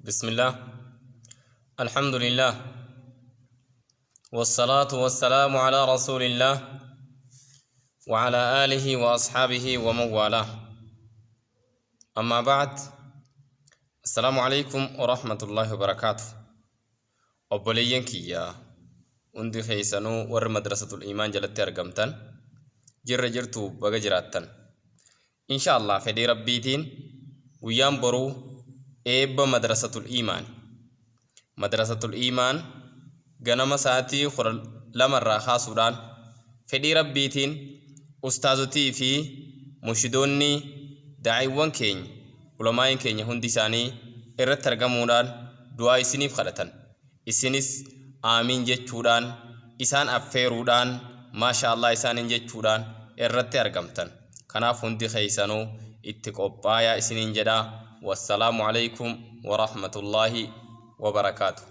Bismillah. Alhamdulillah. والصلاة والسلام على رسول الله وعلى آله وأصحابه ومن والاه. أما بعد، السلام عليكم ورحمة الله وبركاته. Obboleeyyan kiyya hundi keessanuu warri Madrasatul Iimaan jalatti argamtan, jirra jirtu, baga jiraattan. Insha Allah, fedhii Rabbiitiin guyyaan boruu eebba Madrasatul Iimaan. Madrasatul Iimaan ganama sa'aatii 12 irraa kaasuudhaan fedhii Rabbiitiin ustaazotii fi murshidoonni, daa'iiwwan keenya, ulamaa'iin keenya hundi isaanii irratti argamuudhaan du'aa isiniif kadhatan. Isinis aamiin jechuudhaan, isaan affeeruudhaan, maasha Allah isaaniin jechuudhaan irratti argamtan. Kanaaf hundi keessanuu itti qophaayaa isiniin jedha. Wassalaamu alaikum warahmatullaahi wabarakaatu.